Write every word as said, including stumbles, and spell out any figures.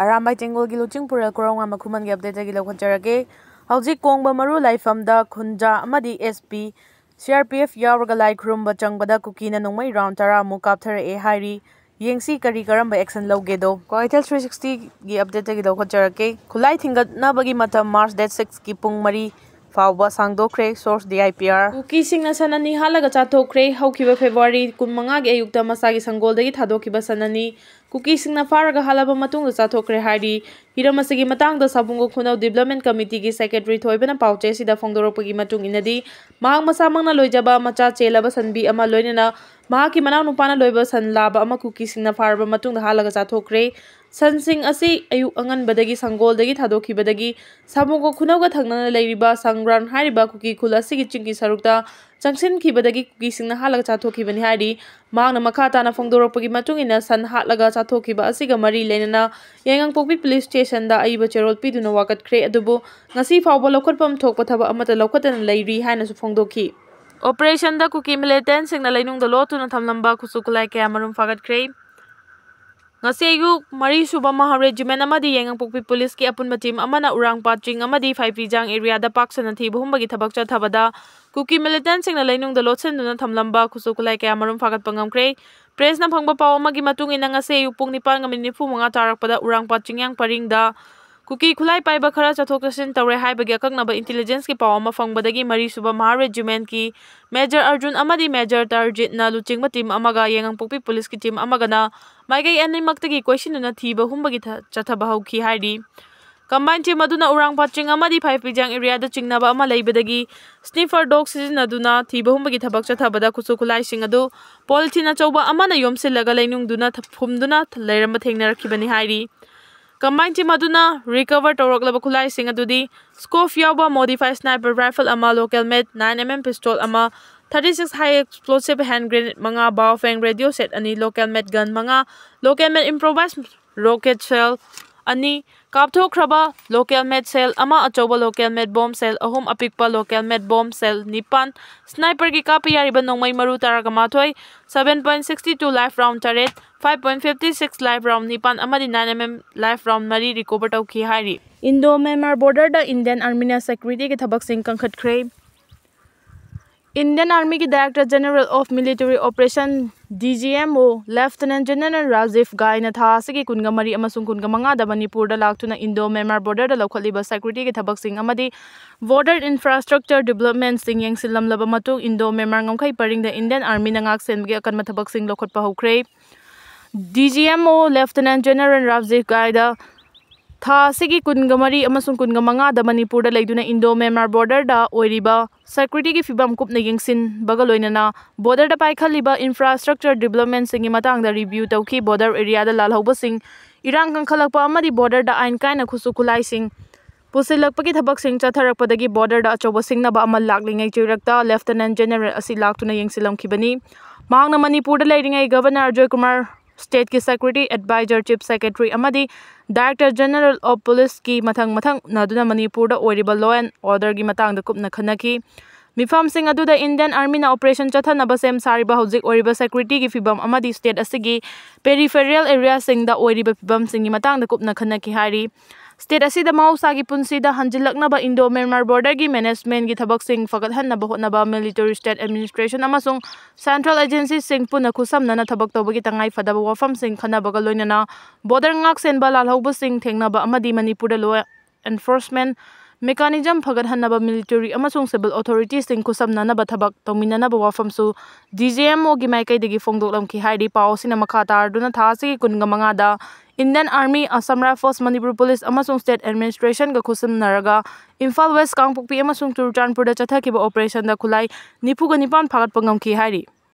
Arambai ꯇꯦꯡꯒꯣꯜꯒꯤ ꯂꯨꯆꯤꯡꯄꯨꯔꯦꯜ ꯀꯣꯔꯧꯉꯥꯟꯕ ꯈꯨꯃꯟꯒꯤ update ꯇꯒꯤ ꯂꯧꯈꯠꯆꯔꯛꯀꯦ꯫ ꯍꯧꯖꯤꯛ ꯀꯣꯡꯕ ꯃꯔꯨ ꯂꯥꯏꯐꯝꯗ ꯈꯨꯟꯖꯥ ꯑꯃꯗꯤ S P, C R P F ꯌꯥꯎꯔꯒ ꯂꯥꯏ ꯈꯨꯔꯨꯝꯕ ꯆꯪꯕꯗ ꯀꯨꯀꯤꯅ ꯅꯣꯡꯃꯩ round ꯇꯔꯥ ꯃꯨꯛ ꯀꯥꯞꯊꯔꯛꯑꯦ ꯍꯥꯏꯔꯤ꯫ ꯌꯦꯡꯁꯤ ꯀꯔꯤ ꯀꯔꯝꯕ action ꯂꯧꯒꯦꯗꯣ꯫ ꯀ꯭ꯋꯥꯀꯩꯊꯦꯜ three sixty ꯒꯤ update ꯇꯒꯤ ꯂꯧꯈꯠꯆꯔꯛꯀꯦ꯫ ꯈꯨꯠꯂꯥꯏ ꯊꯤꯡꯒꯠꯅꯕꯒꯤ ꯃꯇꯝ March date six ꯀꯤ ꯄꯨꯡ ꯃꯔꯤ ꯐꯥꯎꯕ ꯁꯥꯡꯗꯣꯛꯈ꯭ꯔꯦ꯫ Source D I P R꯫ ꯀꯨꯀꯤꯁꯤꯡꯅ ꯁꯟ ꯑꯅꯤ ꯍꯥꯠꯂꯒ ꯆꯥꯊꯣꯛꯈ꯭ꯔꯦ꯫ ꯍꯧꯈꯤꯕ February ꯀꯨꯟꯃꯉꯥꯒꯤ ꯑꯌꯨꯛꯇ ꯃꯁꯥꯒꯤ ꯁꯪꯒꯣꯜꯗꯒꯤ ꯊꯥꯗꯣꯛꯈꯤꯕ ꯁꯟ ꯑꯅꯤ ꯀꯨꯀꯤꯁꯤꯡꯅ ꯐꯥꯔꯒ ꯍꯥꯠꯂꯕ ꯃꯇꯨꯡꯗ ꯆꯥꯊꯣꯛꯈ꯭ꯔꯦ ꯍꯥꯏꯔꯤ꯫ ꯍꯤꯔꯝ ꯑꯁꯤꯒꯤ ꯃꯇꯥꯡꯗ ꯁꯥꯕꯨꯡꯒꯣ ꯈꯨꯅꯧ Development Committee ꯒꯤ secretary ꯊꯣꯏꯕꯅ ꯄꯥꯎꯆꯦ ꯑꯁꯤꯗ ꯐꯣꯡꯗꯣꯔꯛꯄꯒꯤ ꯃꯇꯨꯡ ꯏꯟꯅꯗꯤ, ꯃꯍꯥꯛ ꯃꯁꯥꯃꯛꯅ ꯂꯣꯏꯖꯕ ꯃꯆꯥ ꯆꯦꯜꯂꯕ ꯁꯟꯕꯤ ꯑꯃ ꯂꯣꯏꯅꯅ ꯃꯍꯥꯛꯀꯤ ꯃꯅꯥꯎꯅꯨꯄꯥꯅ ꯂꯣꯏꯕ ꯁꯟ ꯂꯥꯕ ꯑꯃ ꯀꯨꯀꯤꯁꯤꯡꯅ ꯐꯥꯔꯕ ꯃꯇꯨꯡꯗ ꯍꯥꯠꯂꯒ ꯆꯥꯊꯣꯛꯈ꯭ꯔꯦ꯫ ꯁꯟꯁꯤꯡ ꯑꯁꯤ ꯑꯌꯨꯛ ꯑꯉꯟꯕꯗꯒꯤ ꯁꯪꯒꯣꯜꯗꯒꯤ ꯊꯥꯗꯣꯛꯈꯤꯕꯗꯒꯤ ꯁꯥꯕꯨꯡꯒꯣ ꯈꯨꯅꯧꯒ ꯊꯪꯅꯅ ꯂꯩꯔꯤꯕ ꯁꯪꯒ꯭ꯔꯥꯟ ꯍꯥꯏꯔꯤꯕ ꯀꯨꯀꯤ ꯈꯨꯜ ꯑꯁꯤꯒꯤ ꯆꯤꯡꯒꯤ ꯁꯔꯨꯛꯇ ꯆꯪꯁꯤꯟꯈꯤꯕꯗꯒꯤ ꯀꯨꯀꯤꯁꯤꯡꯅ ꯍꯥꯠꯂꯒ ꯆꯥꯊꯣꯛꯈꯤꯕꯅꯤ ꯍꯥꯏꯔꯤ꯫ ꯃꯍꯥꯛꯅ ꯃꯈꯥ ꯇꯥꯅ ꯐꯣꯡꯗꯣꯔꯛꯄꯒꯤ ꯃꯇꯨꯡ ꯏꯟꯅ, ꯁꯟ ꯍꯥꯠꯂꯒ ꯆꯥꯊꯣꯛꯈꯤꯕ ꯑꯁꯤꯒ ꯃꯔꯤ ꯂꯩꯅꯅ ꯌꯥꯏꯉꯪꯄꯣꯛꯄꯤ police station ꯗ ꯑꯏꯕ ꯆꯦꯔꯣꯜ ꯄꯤꯗꯨꯅ ꯋꯥꯀꯠꯈ꯭ꯔꯦ, ꯑꯗꯨꯕꯨ ꯉꯁꯤ ꯐꯥꯎꯕ ꯂꯧꯈꯠꯐꯝ ꯊꯣꯛꯄ ꯊꯕꯛ ꯑꯃꯠꯇ ꯂꯧꯈꯠꯇꯅ ꯂꯩꯔꯤ ꯍꯥꯏꯅꯁꯨ ꯐꯣꯡꯗꯣꯛꯈꯤ꯫ Operation ꯗ ꯀꯨꯀꯤ militant ꯁꯤꯡꯅ ꯂꯩꯅꯨꯡꯗ ꯂꯣꯠꯇꯨꯅ ꯊꯝꯂꯝꯕ ꯈꯨꯠꯁꯨ ꯈꯨꯠꯂꯥꯏ ꯀꯌꯥ ꯃꯔꯨꯝ ꯐꯥꯒꯠꯈ꯭ꯔꯦ꯫ ꯉꯁꯤ ꯑꯌꯨꯛ ꯃꯔꯤꯁꯨꯕ ꯃꯍꯥ regiment ꯑꯃꯗꯤ ꯌꯥꯏꯉꯪꯄꯣꯛꯄꯤ police ꯀꯤ ꯑꯄꯨꯟꯕ team ꯑꯃꯅ ꯎꯔꯥꯡꯄꯥꯠ ꯆꯤꯡ ꯑꯃꯗꯤ ꯐꯥꯏꯄꯤꯖꯥꯡ area ꯗ ꯄꯥꯛ ꯁꯟꯅ ꯊꯤꯕ ꯍꯨꯝꯕꯒꯤ ꯊꯕꯛ ꯆꯠꯊꯕꯗ ꯀꯨꯀꯤ militant ꯁꯤꯡꯅ ꯂꯩꯅꯨꯡꯗ ꯂꯣꯠꯁꯤꯟꯗꯨꯅ ꯊꯝꯂꯝꯕ ꯈꯨꯠꯁꯨ ꯈꯨꯠꯂꯥꯏ ꯀꯌꯥ ꯃꯔꯨꯝ ꯐꯥꯒꯠꯄ ꯉꯝꯈ꯭ꯔꯦ꯫ Press ꯅ ꯐꯪꯕ ꯄꯥꯎ ꯑꯃꯒꯤ ꯃꯇꯨꯡ ꯏꯟꯅ, ꯉꯁꯤ ꯑꯌꯨꯛ ꯄꯨꯡ ꯅꯤꯄꯥꯟꯒ minute ꯅꯤꯐꯨ ꯃꯉꯥ ꯇꯥꯔꯛꯄꯗ ꯎꯔꯥꯡꯄꯥꯠ ꯆꯤꯡꯌꯥꯡ ꯄꯔꯤꯡꯗ ꯀꯨꯀꯤ ꯈꯨꯠꯂꯥꯏ ꯄꯥꯏꯕ ꯈꯔ ꯆꯠꯊꯣꯛ ꯆꯠꯁꯤꯟ ꯇꯧꯔꯦ ꯍꯥꯏꯕꯒꯤ ꯑꯀꯛꯅꯕ intelligence ꯀꯤ ꯄꯥꯎ ꯑꯃ ꯐꯪꯕꯗꯒꯤ ꯃꯔꯤꯁꯨꯕ ꯃꯍꯥ regiment ꯀꯤ Major ꯑꯔꯖꯨꯟ ꯑꯃꯗꯤ Major ꯇꯔꯖꯤꯠꯅ ꯂꯨꯆꯤꯡꯕ team ꯑꯃꯒ ꯌꯥꯏꯉꯪꯄꯣꯛꯄꯤ police ꯀꯤ team ꯑꯃꯒꯅ ꯃꯥꯏꯀꯩ ꯑꯅꯤꯃꯛꯇꯒꯤ ꯀꯣꯏꯁꯤꯟꯗꯨꯅ ꯊꯤꯕ ꯍꯨꯝꯕꯒꯤ ꯊ-, ꯆꯠꯊꯕ ꯍꯧꯈꯤ ꯍꯥꯏꯔꯤ꯫ Combined team ꯑꯗꯨꯅ ꯎꯔꯥꯡꯄꯥꯠ ꯆꯤꯡ ꯑꯃꯗꯤ ꯐꯥꯏꯄꯤꯖꯥꯡ area ꯗ ꯆꯤꯡꯅꯕ ꯑꯃ ꯂꯩꯕꯗꯒꯤ sniffer dog ꯁꯤꯖꯤꯟꯅꯗꯨꯅ ꯊꯤꯕ ꯍꯨꯝꯕꯒꯤ ꯊꯕꯛ ꯆꯠꯊꯕꯗ ꯈꯨꯠꯁꯨ ꯈꯨꯠꯂꯥꯏꯁꯤꯡ ꯑꯗꯨ polythene ꯑꯆꯧꯕ ꯑꯃꯅ ꯌꯣꯝꯁꯤꯜꯂꯒ ꯂꯩꯅꯨꯡꯗꯨꯅ ꯊ-, ꯐꯨꯝꯗꯨꯅ ꯊ-, ꯂꯩꯔꯝꯕ ꯊꯦꯡꯅꯔꯛꯈꯤꯕꯅꯤ ꯍꯥꯏꯔꯤ꯫ Combined team ꯑꯗꯨꯅ recover ꯇꯧꯔꯛꯂꯕ ꯈꯨꯠꯂꯥꯏꯁꯤꯡ ꯑꯗꯨꯗꯤ scope ꯌꯥꯎꯕ modified sniper rifle ꯑꯃ, local made nine M M pistol ꯑꯃ, thirty six high explosive hand grenade ꯃꯉꯥ, Baofeng radio set ꯑꯅꯤ, local made gun ꯃꯉꯥ, local made improvised rocket shell ꯑꯅꯤ, ꯀꯥꯞꯊꯣꯛꯈ꯭ꯔꯕ local made shell ꯑꯃ, ꯑꯆꯧꯕ local made bomb shell ꯑꯍꯨꯝ, ꯑꯄꯤꯛꯄ local made bomb shell ꯅꯤꯄꯥꯟ, sniperꯒꯤ ꯀꯥꯞꯄ ꯌꯥꯔꯤꯕ ꯅꯣꯡꯃꯩ ꯃꯔꯨ ꯇꯔꯥꯃꯥꯊꯣꯏ, seven point six two live round ꯇꯔꯦꯠ, five point five six live round ꯅꯤꯄꯥꯟ ꯑꯃꯗꯤ nine MM live round ꯃꯔꯤ recover ꯇꯧꯈꯤ ꯍꯥꯏꯔꯤ꯫ Indo Myanmar borderꯗ Indian Armyꯅ securityꯒꯤ ꯊꯕꯛꯁꯤꯡ ꯀꯟꯈꯠꯈ꯭ꯔꯦ꯫ Indian Armyꯒꯤ Director General of Military Operation, DGMO, Lieutenant General Rajiv Gaina ꯊꯥ ꯑꯁꯤꯒꯤ ꯀꯨꯟꯃꯔꯤ ꯑꯃꯁꯨꯡ ꯀꯨꯟꯃꯉꯥꯗ ꯃꯅꯤꯄꯨꯔꯗ ꯂꯥꯛꯇꯨꯅ Indo Myanmar borderꯗ ꯂꯧꯈꯠꯂꯤꯕ securityꯒꯤ ꯊꯕꯛꯁꯤꯡ ꯑꯃꯗꯤ border infrastructure developmentꯁꯤꯡ ꯌꯦꯡꯁꯤꯜꯂꯝꯂꯕ ꯃꯇꯨꯡ Indo Myanmar ꯉꯝꯈꯩ ꯄꯔꯤꯡꯗ Indian Armyꯅ ꯉꯥꯛ ꯁꯦꯟꯕꯒꯤ ꯑꯀꯟꯕ ꯊꯕꯛꯁꯤꯡ ꯂꯧꯈꯠꯄ ꯍꯧꯈ꯭ꯔꯦ꯫ DGMO Lieutenant General Rajiv Gaina ꯊꯥ ꯑꯁꯤꯒꯤ ꯀꯨꯟꯃꯔꯤ ꯑꯃꯁꯨꯡ ꯀꯨꯟꯃꯉꯥꯗ ꯃꯅꯤꯄꯨꯔꯗ ꯂꯩꯗꯨꯅ Indo Myanmar borderꯗ ꯑꯣꯏꯔꯤꯕ securityꯒꯤ ꯐꯤꯕꯝ ꯀꯨꯞꯅ ꯌꯦꯡꯁꯤꯟꯕꯒ ꯂꯣꯏꯅꯅ borderꯗ ꯄꯥꯏꯈꯠꯂꯤꯕ infrastructure developmentꯁꯤꯡꯒꯤ ꯃꯇꯥꯡꯗ review ꯇꯧꯈꯤ꯫ Border areaꯗ ꯂꯥꯜꯍꯧꯕꯁꯤꯡ, ꯏꯔꯥꯡ ꯀꯟꯈꯠꯂꯛꯄ ꯑꯃꯗꯤ borderꯗ ꯑꯥꯏꯟ ꯀꯥꯏꯅ ꯈꯨꯠꯁꯨ ꯈꯨꯠꯂꯥꯏꯁꯤꯡ ꯄꯨꯁꯤꯜꯂꯛꯄꯒꯤ ꯊꯕꯛꯁꯤꯡ ꯆꯠꯊꯔꯛꯄꯗꯒꯤ borderꯗ ꯑꯆꯧꯕ ꯁꯤꯡꯅꯕ ꯑꯃ ꯂꯥꯛꯂꯤꯉꯩ ꯆꯩꯔꯛꯇ Lieutenant General ꯑꯁꯤ ꯂꯥꯛꯇꯨꯅ ꯌꯦꯡꯁꯤꯜꯂꯝꯈꯤꯕꯅꯤ꯫ ꯃꯍꯥꯛꯅ ꯃꯅꯤꯄꯨꯔꯗ ꯂꯩꯔꯤꯉꯩ Governor Ajoy Kumar, Stateꯀꯤ Security Advisor, Chief Secretary ꯑꯃꯗꯤ Director General of Policeꯀꯤ ꯃꯊꯪ ꯃꯊꯪ ꯎꯅꯗꯨꯅ ꯃꯅꯤꯄꯨꯔꯗ ꯑꯣꯏꯔꯤꯕ law and orderꯒꯤ ꯃꯇꯥꯡꯗ ꯀꯨꯞꯅ ꯈꯟꯅꯈꯤ꯫ ꯃꯤꯐꯝꯁꯤꯡ ꯑꯗꯨꯗ Indian Armyꯅ operation ꯆꯠꯊꯅꯕ ꯁꯦꯝ ꯁꯥꯔꯤꯕ, ꯍꯧꯖꯤꯛ ꯑꯣꯏꯔꯤꯕ securityꯒꯤ ꯐꯤꯕꯝ ꯑꯃꯗꯤ state ꯑꯁꯤꯒꯤ peripheral areaꯁꯤꯡꯗ ꯑꯣꯏꯔꯤꯕ ꯐꯤꯕꯝꯁꯤꯡꯒꯤ ꯃꯇꯥꯡꯗ ꯀꯨꯞꯅ ꯈꯟꯅꯈꯤ ꯍꯥꯏꯔꯤ꯫ State ꯑꯁꯤꯗ ꯃꯍꯧꯁꯥꯒꯤ ꯄꯨꯟꯁꯤꯗ ꯍꯟꯖꯤꯜꯂꯛꯅꯕ Indo Myanmar borderꯒꯤ managementꯒꯤ ꯊꯕꯛꯁꯤꯡ ꯐꯒꯠꯍꯟꯅꯕ ꯍꯣꯠꯅꯕ military, state administration ꯑꯃꯁꯨꯡ central agencyꯁꯤꯡ ꯄꯨꯟꯅ ꯈꯨꯠꯁꯝꯅꯅ ꯊꯕꯛ ꯇꯧꯕꯒꯤ ꯇꯉꯥꯏ ꯐꯗꯕ ꯋꯥꯐꯝꯁꯤꯡ ꯈꯟꯅꯕꯒ ꯂꯣꯏꯅꯅ border ꯉꯥꯛꯁꯦꯟꯕ ꯂꯥꯜꯍꯧꯕꯁꯤꯡ ꯊꯦꯡꯅꯕ ꯑꯃꯗꯤ ꯃꯅꯤꯄꯨꯔꯗ law enforcement mechanism ꯐꯒꯠꯍꯟꯅꯕ military ꯑꯃꯁꯨꯡ civil authorityꯁꯤꯡ ꯈꯨꯠꯁꯝꯅꯅꯕ ꯊꯕꯛ ꯇꯧꯃꯤꯟꯅꯅꯕ ꯋꯥꯐꯝꯁꯨ DGMOꯒꯤ ꯃꯥꯏꯀꯩꯗꯒꯤ ꯐꯣꯡꯗꯣꯛꯂꯝꯈꯤ ꯍꯥꯏꯔꯤ꯫ ꯄꯥꯎ ꯑꯁꯤꯅ ꯃꯈꯥ ꯇꯥꯔꯗꯨꯅ ꯊꯥ ꯑꯁꯤꯒꯤ ꯀꯨꯟꯃꯉꯥꯗ Indian Army, Assam Rifles, Manipur Police ꯑꯃꯁꯨꯡ state administrationꯒ ꯈꯨꯠꯁꯝꯅꯔꯒ ꯏꯝꯐꯥꯜ West, ꯀꯥꯡꯄꯣꯛꯄꯤ ꯑꯃꯁꯨꯡ ꯆꯨꯔꯆꯥꯟꯄꯨꯔꯗ ꯆꯠꯊꯈꯤꯕ operationꯗ ꯈꯨꯠꯂꯥꯏ ꯅꯤꯐꯨꯒ ꯅꯤꯄꯥꯟ ꯐꯥꯒꯠꯄ ꯉꯝꯈꯤ ꯍꯥꯏꯔꯤ꯫